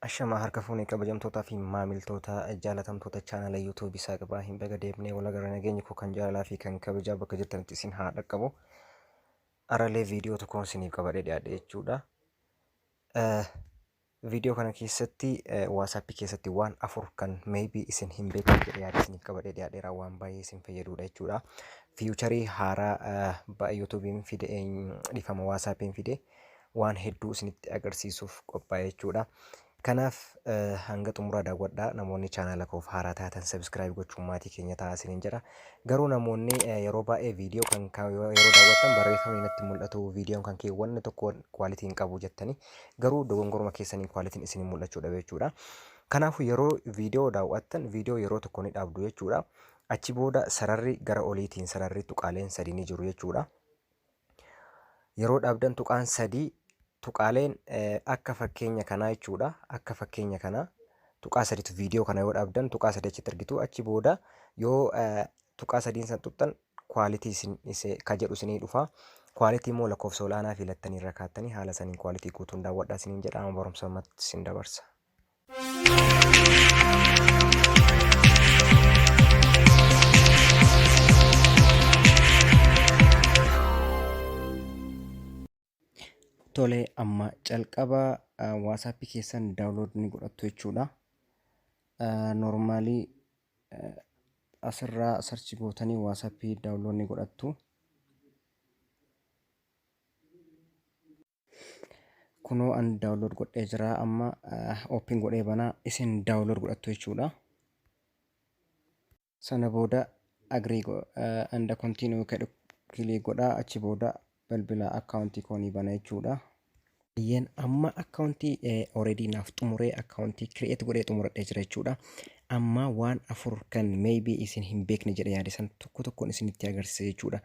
Ashamaa harka fuunee kabajamtootaa fi maamiltoota jaalatamtoota chaanala YouTube Isaaq Ibraahim, baga deebinee wal agarra. Nageenyi koo kan jaalalaa fi kan kabajaa bakka jirtanitti isin haa dhaqqabu. Aralee viidiyoo tokkoon isiniif qabadhee dhiyaadhe jechuudha. Viidiyoo kana keessatti WhatsApp keessatti waan afur kan maybe isin hin beekne jedhee yaada isiniif qabadhee dhiyaadheera, waan baay'ee isin fayyadudha jechuudha. Feature haaraa YouTube'n fide, dhiifama, WhatsApp'n fide waan hedduu isinitti agarsiisuuf qophaa'e jechuudha. Kanaaf hanga xumuraa daawwadhaa. Namoonni chaanaala koof haaraa taatan subscribe gochuun maatii keenya ta'aa isiniin jedha. Garuu namoonni yeroo baay'ee viidiyoo kan yeroo daawwattan barreeffamni natti mul'atu, viidiyoon kan kee wanni tokko quality hin qabu jettanii, garuu dogongoruma keessaniin qualityn isin mul'achuu dhabe jechuudha. Kanaafuu yeroo viidiyoo daawwattan viidiyoo yeroo tokko ni dhaabdu jechuudha. Achi booda sararri gara oliitiin sararri tuqaaleen sadii ni jiru jechuudha. Yeroo dhaabdan tuqaan sadii, tuqaaleen akka fakkeenya kanaa jechuudha. Akka fakkeenya kanaa tuqaa sadiitu, viidiyoo kana yoo dhaabdan tuqaa sadii achitti argitu. Achi booda yoo tuqaa sadiin san tuqxan quality isin ka jedhu isinii dhufa. Quality immoo lakkoofsa olaanaa filattanii irra kaattanii haala saniin quality guutuun daawwadhaa isiniin jedha. Amma barumsa ammatti isin dabarsa. Tole, amma calqaba WhatsApp keessan download ni godhattu jechuudha. Normally asirraa search gootanii WhatsApp download ni godhattu. Kunoo an download godhee jira, amma open godhee banaa, isin download godhattu jechuudha. Sana booda agree and continue jedhu click godhaa, achi booda bilbila akkaawuntii koo ni bana jechuudha. Eeyyeen, amma akkaawuntii already naaf xumuree, akkaawuntii create godhee xumuradhee jira jechuudha. Amma waan afur kan maybe isin hin beekne jedhee yaade san tokko tokkoon isinitti agarsiisa jechuudha.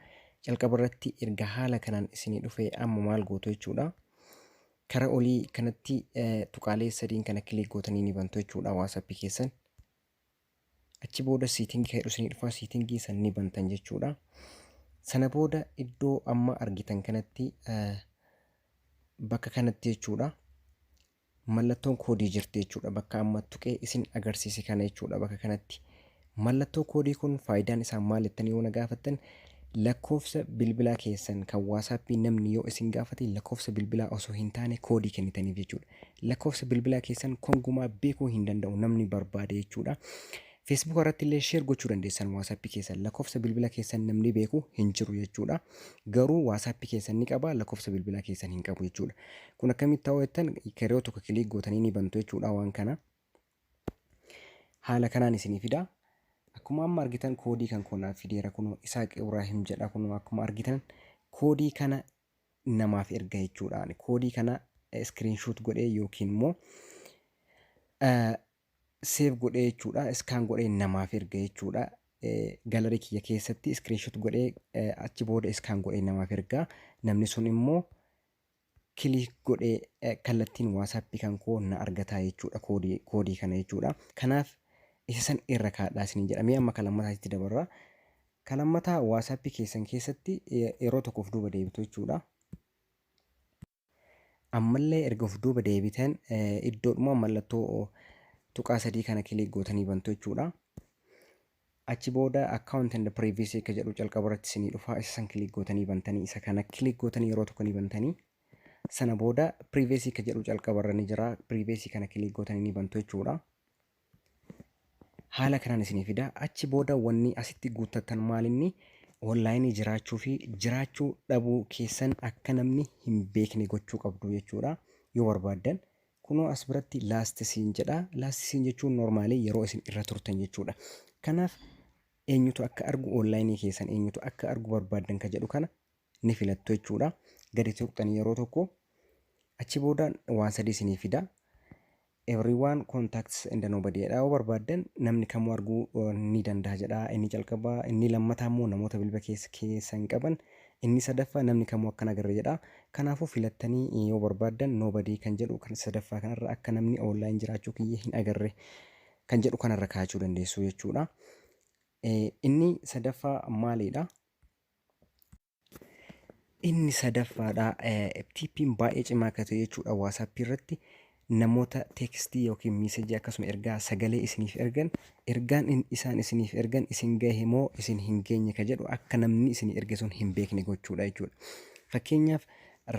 Jalqaba irratti erga haala kanaan isinii dhufee amma maal gootu jechuudha. Kara olii kanatti tuqaalee sadiin kana click gootanii ni bantu jechuudha WhatsApp keessan. Achi booda setting kan jedhu isinii dhufa, setting san ni bantan jechuudha. Sana booda iddoo amma argitan kanatti, bakka kanatti jechuudha. Mallattoon koodii jirti jechuudha. Bakka amma tuqee isin agarsiise kana jechuudha, bakka kanatti. Mallattoo koodii kun faayidaan isaa maal jettanii yoo na gaafattan, lakkoofsa bilbilaa keessan kan WhatsAppii namni yoo isin gaafate lakkoofsa bilbilaa osoo hin taane koodii kennitaniif jechuudha. Lakkoofsa bilbilaa keessan kongumaa beekuu hin danda'u namni barbaade jechuudha. Facebook irratti illee share gochuu dandeessan WhatsAppii keessan, lakkoofsa bilbila keessan namni beeku hin jiru jechuudha. Garuu WhatsAppii keessan ni qaba, lakkoofsa bilbilaa keessan hin qabu jechuudha. Kun akkamitti ta'uu jettan, yeroo tokko click gootanii ni bantu jechuudha waan kana. Haala kanaan isinii fida. Akkuma amma argitan koodii kan koo naaf fideera, kunoo Isaaq Ibraahim jedha. Kunoo akkuma argitan koodii kana namaaf erga jechuudha. Koodii kana screenshot godhee yookiin immoo save godhee jechuudha. Scan godhee namaaf erga jechuudha. Gallery kiyya keessatti screenshot godhee achi booda scan godhee namaaf erga. Namni sun immoo click godhee kallattiin WhatsApp kan koo na argataa jechuudha, koodii kana jechuudha. Kanaaf isa san irra kaadhaa isiniin jedha. Mee amma kan lammataatti dabarra. Kan lammataa WhatsApp keessan keessatti yeroo tokko of duuba deebitu jechuudha. Ammallee erga of duuba deebitan iddoodhuma mallattoo tuqaa sadii kana click gootanii bantu jechuudha. Achi booda account and privacy akka jedhu calqaba irratti isinii dhufa, isa san click gootanii bantanii, isa kana click gootanii yeroo tokko ni bantanii. Sana booda privacy akka jedhu calqaba irra ni jira. Privacy kana click gootanii ni bantu jechuudha. Haala kanaan isinii fida. Achi booda wanni asitti guuttattan maalinni online jiraachuu fi jiraachuu dhabuu keessan akka namni hin beekne gochuu qabdu jechuudha. Yoo barbaaddan kunoo as biratti last seen jedha. Last seen jechuun normally yeroo isin irra turtan jechuudha. Kanaaf eenyutu akka argu, online keessan eenyutu akka argu barbaaddan ka jedhu kana ni filattu jechuudha. Gadi tuqxanii yeroo tokko achi booda waan sadii isinii fida. Everyone, contacts and nobody jedha. Yoo barbaaddan namni kamuu arguu ni danda'a jedha. Inni jalqabaa, inni lammataa immoo namoota bilbila keessa hin qaban. Inni sadaffaa namni kamuu akka hin agarre jedha. Kanaafuu filattanii yoo barbaaddan nobody kan jedhu kan sadaffaa kanarra, akka namni online jiraachuu kiyya hin agarre kan jedhu kanarra kaa'achuu dandeessu jechuudha. Inni sadaffaa maalidha? Inni sadaffaadha. Tippiin baay'ee cimaa akka ta'e jechuudha WhatsApp irratti Namoota textii yookiin messageii akkasuma ergaa sagalee isiniif ergan, ergaan isaan isiniif ergan isin gahe moo isin hin geenye ka jedhu akka namni isin erge sun hin beekne gochuudha jechuudha. Fakkeenyaaf,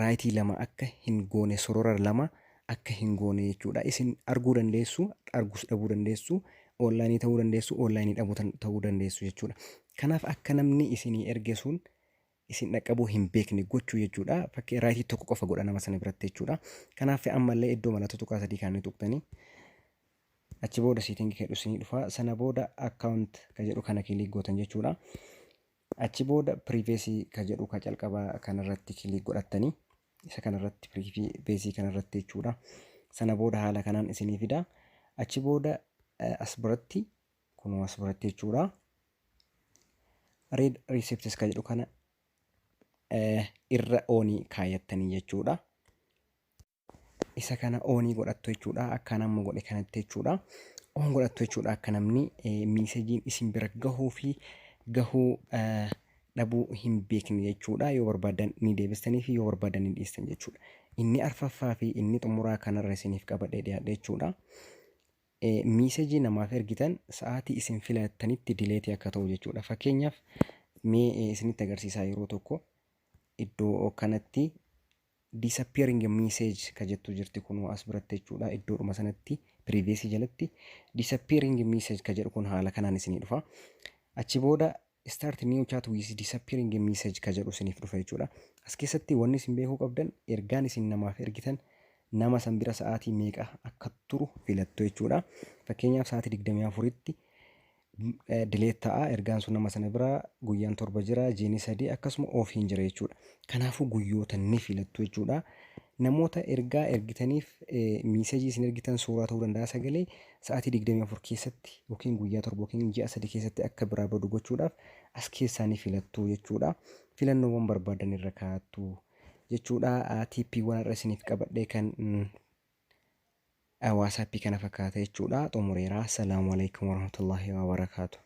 rightii lama akka hin goone, sorora lama akka hin goone jechuudha. Isin arguu dandeessu, arguus dhabuu dandeessu, onlineii ta'uu dandeessu, onlineii dhabuu ta'uu dandeessu jechuudha. Kanaaf akka namni isinii erge sun isin dhaqqabuu hin beekne gochuu jechuudha. Fakkii rightii tokko qofa godha nama sana biratti jechuudha. Kanaaf ammallee iddoo mallattoo tuqaa sadii kan tuqxanii, achi booda settingii jedhu isinii dhufa. Sana booda account ka jedhu kana click gootan jechuudha. Achi booda privacy ka jedhu ka calqabaa kanarratti click godhattanii, isa kanarratti, privacy kanarratti jechuudha. Sana booda haala kanaan isinii fida. Achi booda as biratti, kunoo as biratti jechuudha. Read receipts ka jedhu kana irra onii kaayyattanii jechuudha. Isa kana onii godhattu jechuudha. Akka nama godhe kanatti jechuudha. On godhattu jechuudha, akka namni messageiin isin bira gahuu fi gahuu dhabuu hin beekne jechuudha. Yoo barbaadan ni deebistanii fi yoo barbaadan ni dhiistan jechuudha. Inni arfaffaa fi inni xumuraa kanarra isiniif qabadhee dhiyaadhe jechuudha. Messageii namaaf ergitan sa'aatii isin filattanitti deleteii akka ta'u jechuudha. Fakkeenyaaf, mee isinitti agarsiisaa, yeroo tokko iddoo kanatti disappearing message ka jettu jirti, kunoo as biratti jechuudha. Iddoodhuma sanatti privacy jalatti disappearing message ka jedhu kun haala kanaan isinii dhufa. Achi booda start new chat with disappearing message ka jedhu isiniif dhufa jechuudha. As keessatti wanni isin beekuu qabdan, ergaan isin namaaf ergitan nama san bira sa'aatii meeqa akka turu filattu jechuudha. Fakkeenyaaf, sa'aatii 24tti delete ta'a ergaan sun nama sana bira, guyyaan 7 jira, jiini 3 akkasuma offiin jira jechuudha. Kanaafuu guyyoota ni filattu jechuudha. Namoota ergaa ergitaniif, messageii isin ergitan suuraa ta'uu danda'a, sagalee, sa'aatii 24 keessatti yookiin guyyaa 7 yookiin ji'a 3 keessatti akka biraa badu gochuudhaaf as keessaa ni filattu jechuudha. Filannoowwan barbaadan irra kaa'attu jechuudha. Tipiiwwan har'a isiniif qabadhee kan WhatsAppii kana fakkaata jechuudha. Xumureera. Assalaamu alaikum warahmatullaahi wabarakaatu.